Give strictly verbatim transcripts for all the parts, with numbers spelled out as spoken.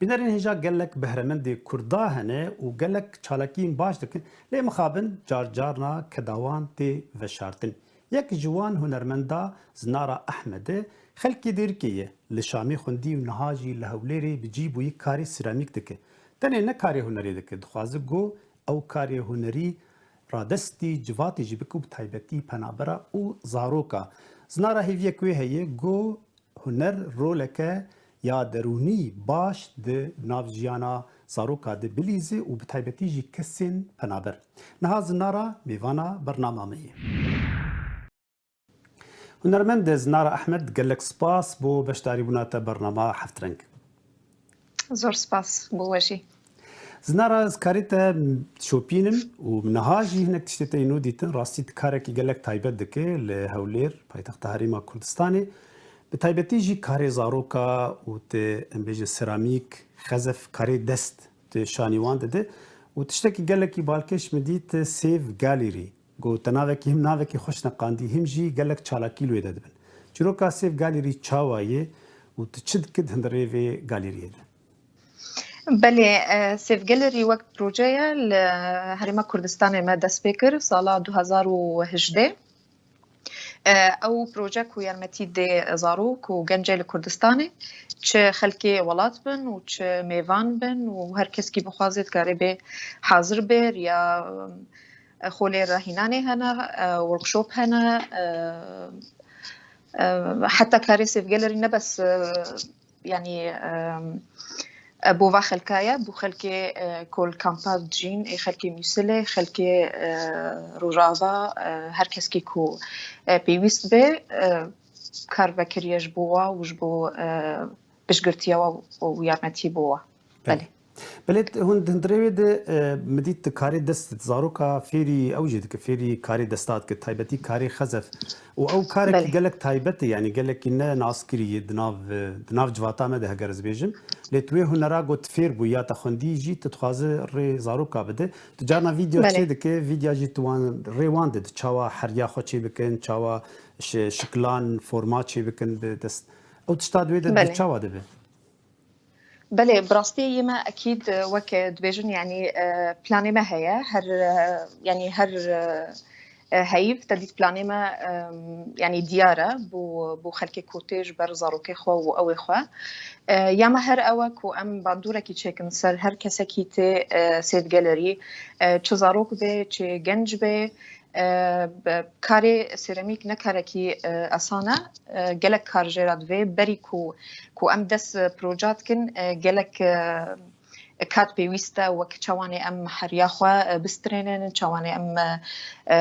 Bînerên hêja gelek behremendê Kurda hene û gelek çalakiyên baş dikin, lê mixabin car carna keda wan tê veşartin. Yek ji wan hunermenda Zinara Ehmed e, xelkê Dêrikê ye, li Şamê xwendî û niha jî li Hewlêrê bi cî bûyî karê seramîk dike. Tenê ne karê hunerê dike, dixwaze ku ew karê hunerî radestî civatê jî bike û bi taybetî penabera û zaroka. Zinara hêviyek wê heye ku huner roleke ya derûnî baş di nav jiyana zaroka de bilîze û bi taybetî jî kesên penaber. Niha Zinara mêvana bernama me ye. Hunermend Zinara Ehmed, gelek spas bo beşdarîbûna te bernama Heftreng. Zor spas bo we jî. Zinara, ez karê te şopînim û niha jî hinek tiştê te yê nû dîtin. Rastî tu karekî gelek taybet dike li Hewlêr, paytexta Herêma Kurdistanê. Bi taybetî jî karê zaroka û tu, em bêjin, seramîk, xezef, karê dest tu şanî wan dide. Û tiştekî gelekî balkêş min dît, Save Gallery. Got, te navekî, him navekî xweş neqandî, him jî gelek çalakî li wê de dibin. Çîroka Save Gallery çawa ye û tu çi dikî di hundirê vê galeriyê de? Belê, e, Save Gallery wek proje ye li Herêma Kurdistanê me dest pê kir sala du hezar û hejdeh. E, ew proje ku yarmetî dê zarok û gencê li Kurdistanê, çi xelkê welat bin û çi mêvan bin û her kes kî bixwaze dikare bê hazir bê, ya, e, xolê rahînanê hene, e, workshop hene, e, e, heta karê Save Gallery ne bes, e, yanî, e, e, bo va xelka ye, bo xelkê, e, ku li kampa dijîn, ê xelkê Mûsilê, xelkê, e, Rojava, e, her keskî ku, e, pêwîst be, e, kar vekiriye ji bo wa û ji bo, e, piştgirtiya wa û yarmetî bo wa. Belê. Belê. Belê, t-, hûn di hundirê wê de, e, min dît tu karê dest, zaroka fêrî ew jî dike, fêrî karê desta dike, taybetî karê xezef. Û ew karekî Belê. gelek taybet e, yanî gelekî ne naskirî ye di nav, e, di nav civata me de, heger ez bêjim. Lê tu wê hunera got fêr bû ya te xwendî jî, tu dixwaze rê zaroka bide. Tu carna vîdeo Belê. çêdike, vîdya jî tu wan, rê wan dide, çawa heriya xwe çêbikin, çawa şi-, şiklan, forma çêbikin bi dest. Ew tişta di wê de Belê. çawa dibe? Belê, bi rastî yê me ekîd, e, wek, e, dibêjin, yanî, e, planê me heye. Her, e, yanî her, e, e, heyv te dît planê me, e, yanî diyar e, bo, bo xelkê ku tê ji ber zarokê xwe û ew ê xwe. E, ya me her ew e ku em bandûrekî çêkin ser her kesekî tê, e, Save Gallery, e, çi zarok be, çi genc be, E, be-, karê seramîk ne karekî, e, asan e. E, gelek kar jê re divê. Berî ku, ku em dest, e, proca dikin, e, gelek, e, kat pêwîst e, wek çawanê em heriya xwe, e, bistrênin, çawanê em, e, e,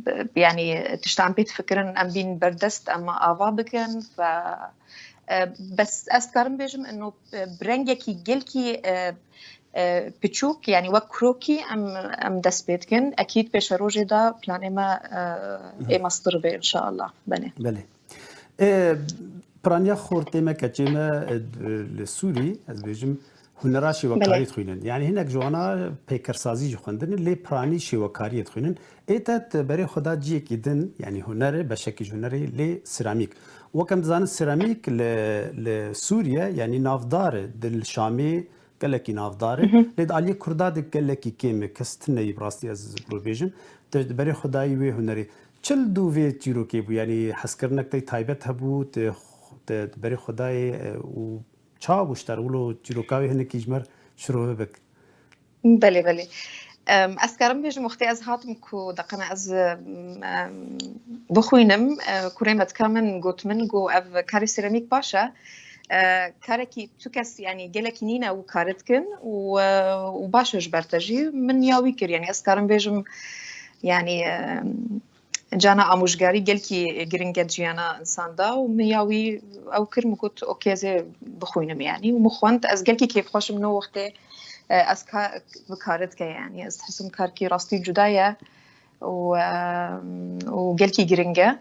b-, yanî tişta em pê difikirin, em bîn berdest, em ava bikin. Ve, e, bes ez dikarim bêjim, ino, e, bi rengekî gelkî, e, e, piçûk, yanî wek krokî em, em dest pê dikin. Ekîd pêşerojê de planê me, e, ê mestir be, inşallah. Belê. Belê. E, piraniya xortê me, keçê me, e, li Sûrî, ez bêjim, hunera şêwekariyê Belê. dixwînin. Yanî hinek ji wana peykersazî jî xwendin, lê piranî şêwekariyê dixwînin. Ê te, te berê xwe da ciyekî din, yanî hunerê, beşekî ji hunerê, lê seramîk. Wek em dizanin, seramîk li, li Sûriye, yanî navdar e, di li Şamê, gelekî navdar e. Hı hı. Lê di aliyê Kurda de gelekî kêm e. Kes tune yî, bi rastî ez bi rû bêjim. Te di berê xwe dayî wê hunerê. Çi li dû vê çîrokê bû? Yanî hezkirinek te taybet hebû, te, te di berê xwe dayê, e, û çawa bû ji te re? Wilo çîroka wê hinekî ji me re şirove bik. Belê, belê. Em, ez karim bêjim, wextê ez hatim ku deqena ez, em, em, bixwînim, e, kurê me dika min got min, got ev karê seramîk baş e. E, karekî tu kes, yanî gelekî nîne û kar dikin û, e, û baş e ji ber te jî. Min ya wî kir, yanî ez karim bêjim, yanî, e, cana amûjgarî gelkî giring e di jiyana însan de û min ya wî ew kir, min got, "Okey, ez ê bixwînim," yanî, û min xwend. Ez gelkî kêfxweş im no wextê, e, ez ka-, bi kar dike, yanî, ez dihisim karkî rastî cuda ye û, e, û gelkî giring e.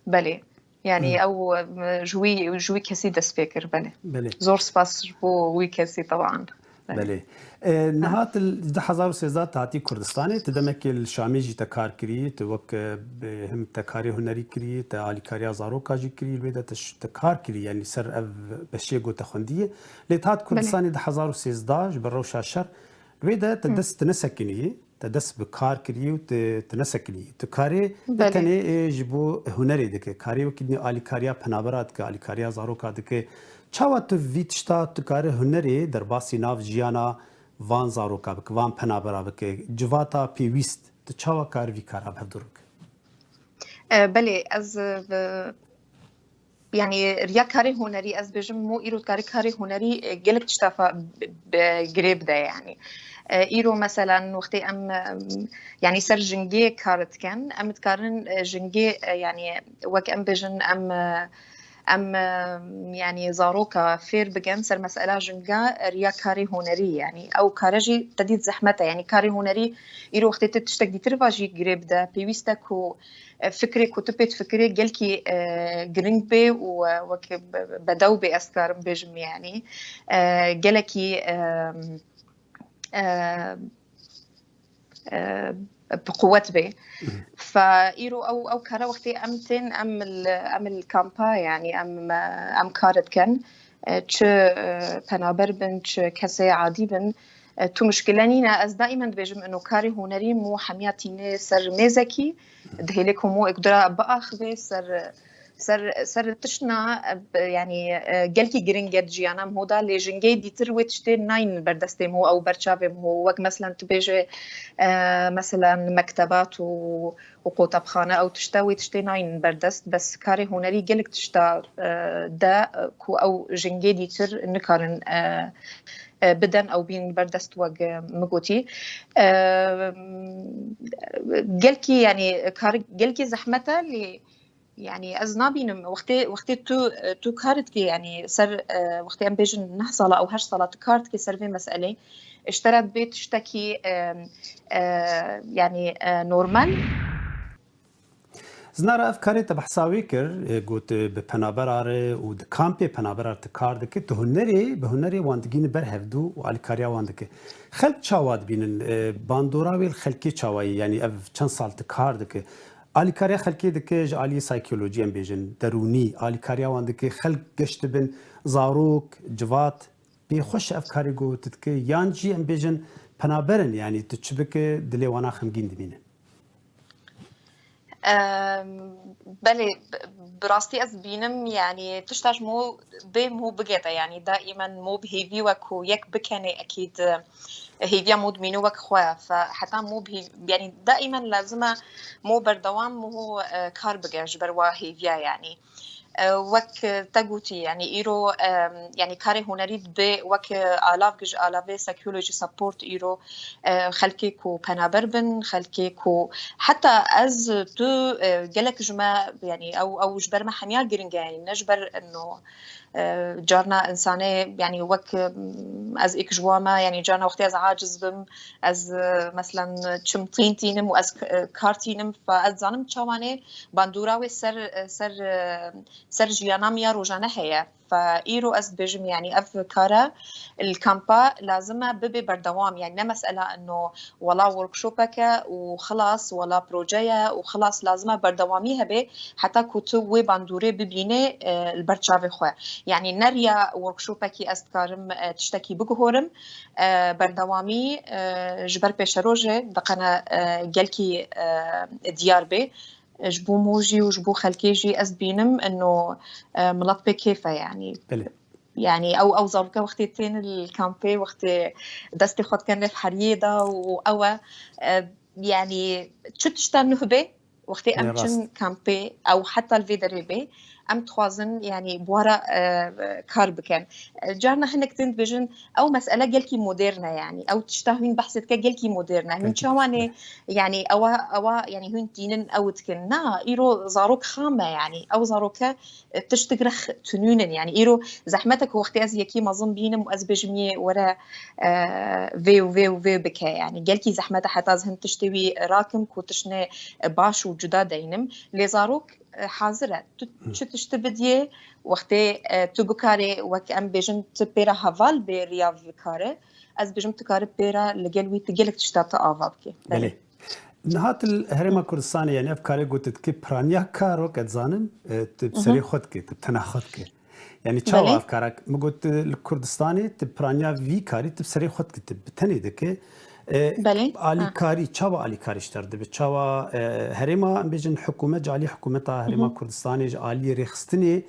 Belê. Yanî, Hmm. ew, e, ji wî, ji wî kesî dest pê kir, belê. Belê. Zor spas ji bo wî kesî, teban. Belê. E, niha tu li du hezar û sêzdeh te hatî Kurdistanê, tu demekê li Şamê jî te kar kirî, tu wek, e, bi him te karê hunerî kirî, te alîkariya zaroka jî kirî, li wê de te ş-, te kar kirî, yanî ser ev beşê ku te xwendiyê. Lê te hat Kurdistanê du hezar û sêzdeh ji ber rewşa şer, li wê de te dest tu nesekiniyî, te dest bi kar kirî û tu, tu nesekiniyî. Tu karê ne tenê, e, ji bo hunerê dike, karê wekî dinê alîkariya penabera dike, alîkariya zaroka dike. Çawa tu vî tişta, tu karî hunerê derbasî nav jiyana van zaroka bike, van penabera bike, civata pêwîst, tu çawa karî vî kara bi hev du bike? E, belê, ez, e, bi, yanî, riya karê hunerî, ez bêjim, mo îro karê, karê hunerî, e, gelek tişta fa-, bi, bi, girê bide, yanî. E, îro, meselan, wextê em, em, yanî, ser jingê kar dikin, em dikarin, e, jingê, e, yanî, wek em bêjin, em, e, em, e, yanî, zaroka fêr bikin ser mesela jinga, e, riya karê hunerî, yanî, ew kare jî te dît zehmet e, yanî, karê hunerî îro wextê tu tiştek dîtir va jî girê bide, pêwîst e ku, e, fikrê ku tu pê difikirê gelkî, e, giring bê û, e, wek be-, bedew bê, ez dikarim bêjim, yanî, e, gelekî, e, e, e, bi quwet bê. Fa îro ew, ew kare wextê em tên, em li, em li kampa, yanî em, em kar dikin. E, çi, e, penaber bin, çi kesê adî bin, e, tu muşkile nîne. Ez daîmen dibêjim, ino karê hunerî mo hemiya tîne ser mêzekî, dihêlê ku mo êk dura biaxivê ser, ser, ser tiştna, e, b-, yanî, e, gelkî giring e di jiyana mo da, lê jingê dîtir wê tiştê nayîn ber destê mo ew ber çavê mo. Wek, meselen, tu bêje, e, meselen, mektebat û, û qotebxane, ew tişta, wê tiştê nayîn ber dest. Bes karê hunerî gelek tişta, e, de, e, ku ew jingê dîtir nikarin, e, e, biden ew bîn ber dest, wek, e, min gotî. E, gelkî, yanî, kar, gelkî zehmet e, lê Yanî ez nabînim, wextê, wextê tu, tu kar dikî, yanî ser, e, wextê em bêjin neh sala ew heşt sala tu kar dikî ser vê meselê, ji te re dibê tiştekî, e, e, yanî, e, normal. Zinara ev karê te behsa wê kir, e, got, e, bi penabera re û di kampê penabera re tu kar dikî, tu hunerê, bi hunerê wan digînî ber hevdû û alîkariya wan dike. Xelk çawa dibînin, e, bandora wê li xelkê çawa ye, yanî ev çend sal tu kar dike? Alîkariya xelkê dike ji aliyê saykolojî, em bêjin, derûnî, alîkariya wan dike, xelk geş dibin, zarok, civat, pê xweş ev karê ku tu dike, yan jî em bêjin penaber in, yanî tu çi bike dilê wana xemgîn dimîne. Em, belê, bi, bi rastî ez bînim, yanî tişta ji mo bê mo bigete, yanî daîmen mo bi hêvî we ku yek bikenê, ekîd, hêviya mo dimîne wek xwe, fe heta mo bihî-, yanî daîmen lazim e mo berdewam mo, e, kar bike ji ber wa hêviya, yanî. E, wek te gotî, yanî îro, e, yanî karê hunerî dibe wek, e, alav, ji alavê psychology support îro, e, xelkê ku penaber bin, xelkê ku heta ez, tu, e, gelek ji me, yanî ew, ew ji ber me hemiya giring e, yanî ne ji ber ino, E, carna insanê, yanî wek, em, ez êk ji wan me, yanî carna wextê ez aciz bim, ez, e, meselen çim tîn tînim û ez k-, e, kar tînim, fa ez dizanim çawanê bandora wê ser, e, ser, e, ser jiyana min ya rojane heye. Fa îro ez dibêjim, yanî ev kare li kampa lazim e bibe berdewam, yanî ne mesela ino wela workshopeke û xilas, wela proje ye û xilas, lazim e berdewamî hebe heta ku tu wê bandorê bibînê, e, li ber çavê xwe. Yanî ne riya workshopekî ez dikarim, e, tiştekî biguhorim, e, berdewamî, e, ji ber pêşerojê diqene, e, gelkî, e, diyar bê. Ji bo mo jî û ji bo xelkê jî ez dibînim ino, e, milet pê kêf e, yanî. Belê. Yanî ew, ew zaroke wextê tên li kampê, wextê destê xwe dikin nêv heriyê de û ew e, e, yanî çi tişta nuh bê, wextê em çin kampê ew heta li vê derê bê, em dixwazin, yanî bi wa re, e, kar bikin. E, carna hinek tên dibêjin, ew mesele gelkî modern e, yanî ew tişta hûn behsê dike gelkî modern e. Hûn çawanê, yanî ewa, ewa, yanî hûn tînin ew dikin. Na, îro zarok xam e, yanî ew zaroke, e, tiştik re x-, tunûn in. Yanî îro zehmet e ku wextê ez yekî mezin bînim û ez bêjim yê were, e, vê û vê û vê bike. Yanî gelkî zehmet e heta ez hin tiştê wî rakim ku tiştê, e, baş û cuda deynim. Lê zarok e, hazir e. Tu çi tiştî bidiyê, wextê, e, tu bikarê, wek em bêjin, tu pêra heval bê riya vî karî, ez bêjim tu karî pêra li gel wî tu gelek tişta tu ava bikê. Belê. Niha tu li Herêma Kurdistanê, yani ev karê ku tu dikî piraniya kar, wek ez zanim, e, tu bi serê xwe dikî, tu bi tena xwe dikî. Yani çawa ev kara, min got tu li Kurdistanê tu piraniya vî karî tu bi serê xwe dikî, tu bi tenê dikî. E, alîkarî, çawa alîkarî ji te re dibe? Çawa, e, herêma, em bêjin hikûmet, ji alî hikûmeta Herêma Kurdistanê, ji alî rêxistinê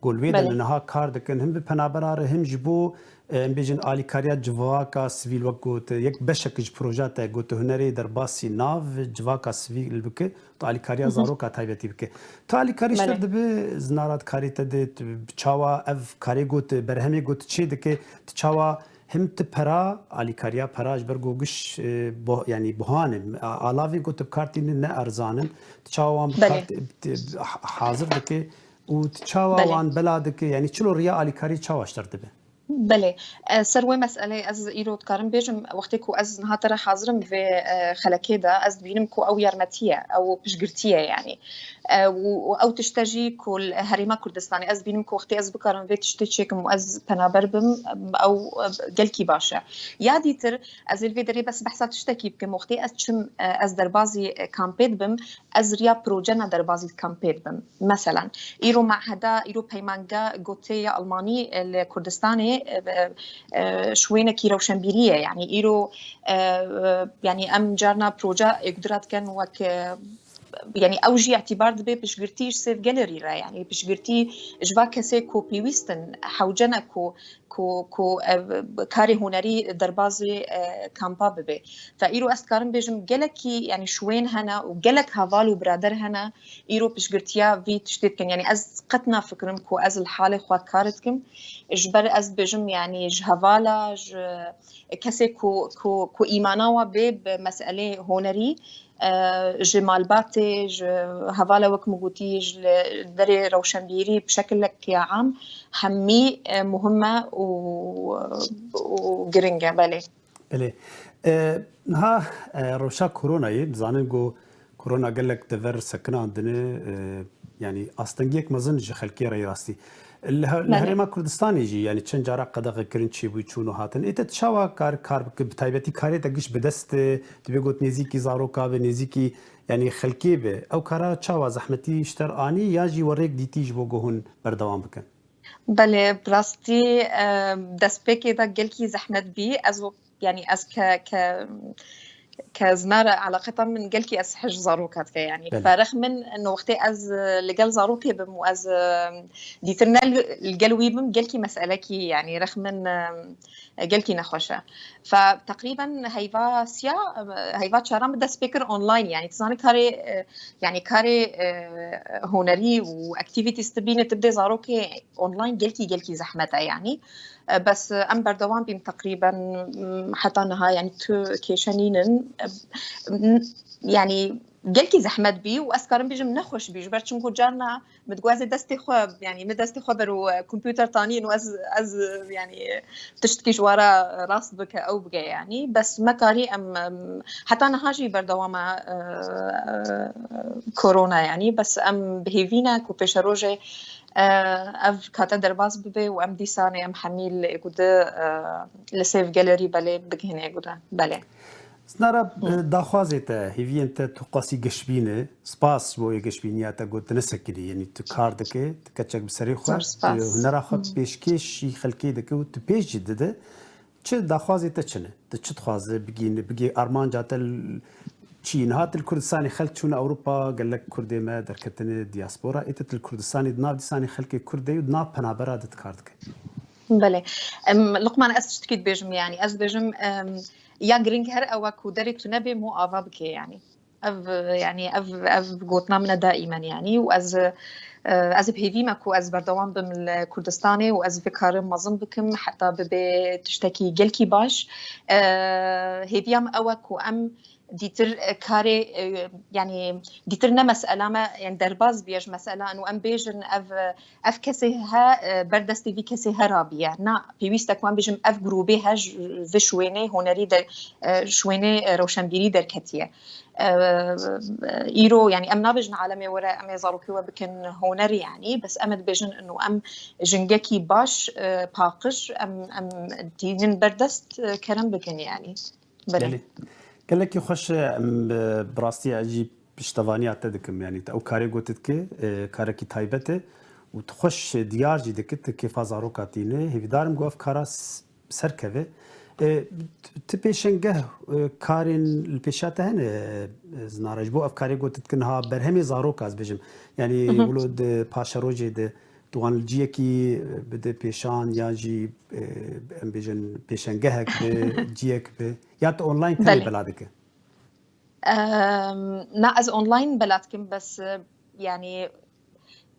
ku li wê de niha kar dikin, him bi penabera re, him ji bo, e, em bêjin alîkariya civaka sivîl, wek got, yek beşek ji proja te got, hunerê derbasî nav civaka sivîl bike, tu alîkariya zaroka taybetî bike. Tu alîkarî ji te re dibe, zinara karê te de, tu çawa ev karê got, berhemê got çê dike, tu çawa him tu pera, alîkariya pera ji ber ku giş, e, bo-, yani buhan in, a-, alavên ku tu bi kar tînin ne erzan in, tu çawa wan bi kar t-, t-, ha-, hazir dike û tu çawa wan bela dike, yani çilo riya alîkarî çawa ji te re dibe? Belê. E, ser wê meseleyê ez îro dikarim bêjim, wextê ku ez niha te re hazirim vê, e, xelekê de, ez dibînim ku ew yarmetî ye, ew piştgirtî ye, yani. E, û, û ew tişte jî ku li Herêma Kurdistanê ez dibînim ku wextê ez bikarim vê tiştê çêkim û ez penaber bim, ew, e, gelkî baş e. Ya dîtir, ez ê li vê derê bes behsa tiştekî bikim, wextê ez çim, e, ez derbazî, e, kampê dibim, ez riya proje ne derbazî kampê dibim. Meselen, îro meheda, îro peymange gotê ya Almanî, e, li Kurdistanê, e, e, e, şwênekî rewşenbîrî ye. Yani îro, e, e, yani em carna proje êkdira dikin wek, e, yani ew jî îtîbar dibe piştgirtî ji Save Gallery re. Yani piştgirtî ji va kesê ku pêwîst in, hewce ne ku ku, ku, e, karê hunerî derbazê, e, kampa bibe. Fe îro ez dikarim bêjim, gelekî, yani şwên hene û gelek heval û birader hene, îro piştgirtiya vî tiştê dikin. Yani ez qet nafikirim ku ez li halê xwe kar dikim. Ji ber ez dibêjim, yani ji hevala, ji kesê ku, ku, ku îmana wa bê bi meselê hunerî, e, ji malbatê, ji hevala wek min gotî, ji li derê rewşenbîrî bi şekilek ya am hemî, e, muhim e û, û giring e, belê. Belê. E, niha, e, rewşa koronayê, dizanin ku korona gelek dever sekinandine, e, yani astengiyek mezin ji xelkê re yê rastî. Li he-, li Belê. Herêma Kurdistanê jî, yani çend cara qedexekirin çêbû, çûn û hatin. Ê te çawa kar, kar bike, bi taybetî karê te giş bi dest, e, dibê got nêzîkî zaroka be, nêzîkî, yani xelkê be. Ew kara çawa zehmetî ji te re anî ya jî we rêk dîtî ji bo ku hûn berdewam bikin? Belê, bi rastî, e, destpêkê de gelkî zehmet bî. Ez, yani ez ke, ke, ke zinara eleqeta min gelkî ez hej zaroka dike, yani. Belê. Ferq min, no wextê ez, e, li gel zarokê bim û ez, e, dîtir ne li, li gel wî bim, gelkî meselekî, yani, rex min, e, gelkî nexweş e. Fe teqrîben heyva siya, e, heyva çaran bi dest pê kir online, yani, tu zanî karê, e, yani, karê, e, hunerî û activities tu bîne, tu bidê zarokê online gelkî, gelkî zehmet e, yani. E, bes, e, em berdewam bîn teqrîben, m, heta niha, yani tu kêşe nînin. E, m, yani gelkî zehmet bî û ez karim bêjim nexweş bî, ji ber çimku carna min digot ez ê destê xwe, yani min destê xwe ber û, e, kompûter tanîn û ez, ez, e, yani tiştkî ji we re rast bike, ew bike, yani. Bes me karî em, em, heta niha jî berdewam e, e, korona, yani. Bes em bi hêvî ne ku pêşerojê, e, ev kate derbas bibe û em dîsanê em hemî li êgude, e, li Save Gallery belê bigihîne êgude. Belê. Zinara, e, daxwazê te, hêviyên te tu qasî geşbîn e. Spas ji bo wê geşbîniya te got tu nesekinî, yanî tu kar dike, tu keçek bi serê xwe, Zor spas. Tu hunera xwe Hı. pêşkêşî xelkê dike û tu pêş jî dide. Çi daxwazê te çi ne? Tu çi dixwaze bigî, bigî armanca te l-, çi? Niha tu li Kurdistanê xelk çûne Ewropa, gelek Kurdê me derketine diaspora. Ê tu li Kurdistanê di nav dîsanê xelkê Kurd de û di nav penabera de tu kar dike. Belê. Em, Luqman, ez tiştekî dibêjim, yani. Ez dibêjim, em, ya giring her ew e ku derê tu nebê, mû ava bike, yani. Ev, yani, ev, ev gotina min e daîmen, yani, û ez, e, ez bi hêvî me ku ez berdewam bim li Kurdistanê û ez vê karê mezin bikim, heta bibe tiştekî gelkî baş. E, hêviya min ew e ku em Dîtir, e, karê, e, yanî dîtir ne mesela me, yanî derbaz bûye ji mesela, û em bêjin ev, ev kesê he, e, ber destê vî kesê he rabiye. Na, pêwîst e ku em bêjin ev grûbê he ji, ji şwênê hunerî de, e, şwênê, e, rewşenbîrî derketiye. E, îro, yanî em nabêjin alemê were, em ê zarokê we bikin hunerî, yanî, bes em ê dibêjin û em jingekî baş, e, paqij, em, em tînin berdest, e, kerem bikin, yanî. Belê. Belê. Gelekî xweş e, em bi, bi rastî ez jî piştevaniya te dikim. Yanî te ew karê got dike, e, karekî taybet e û tu xweş diyar jî dike, tu kêfa zaroka tîne. Hêvîdar im ku ev kara s-, ser keve. E, tu, tu pêşengeh, e, karên li pêşiya te hene, e, Zinara, ji bo ev karê got dikin ha berhemê zaroka ez bêjim. Yanî wilo di paşerojê de tu wan li ciyekî, e, bide pêşan ya jî, e, em bêjin pêşengehek bi, ciyek bi. Ya tu online tenê Belê. bela dike? Em, na, ez online bela dikim, bes, e, yanî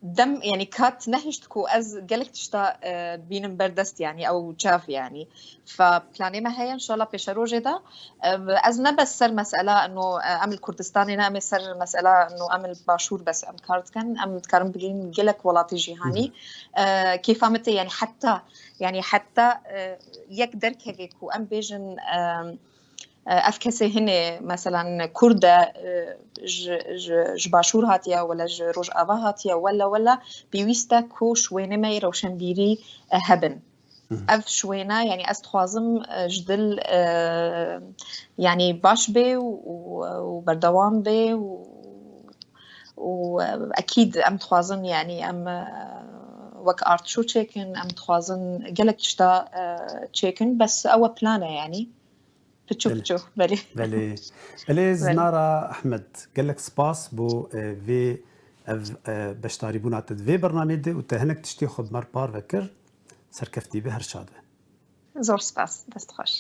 dem, yanî kat nehişt ku ez gelek tişta, e, bînim berdest, yanî ew çav, yanî. Fa planê me heye, înşallah pêşerojê de, e, ez ne bes ser mesela ino, e, em li Kurdistanê ne, em ê ser mesela ino em li Başûr bes em kar dikin, em dikarin bigihîn gelek welatê cîhanî. E, kêfa min tê, yanî heta, yanî heta, e, yek derkevê ku em bêjin, e, e, ev kesê hinê, meselen, Kurd e, e, ji, ji, ji Başûr hatiye, wele ji Rojava hatiye, wele, wele, pêwîst e ku şwênê me yê rewşenbîrî, e, hebin. Ev şwêne, yanî ez dixwazim, e, ji dil, e, yanî baş bê û, û, û berdewam bê û, û, e, ekîd em dixwazin, yanî em, e, wek art show çêkin, em dixwazin gelek tişta, e, çêkin, bes ew e plan e, yanî. Piçû Belê. piçû, belê. Belê. Belê Belê. Zinara Ehmed, gelek spas bo, e, vê ev, e, beşdarîbûna te di vê bernamê de û te hinek tiştê xwe bi me re parve kir. Serkeftî be, her şad be. Zor spas, dest xweş.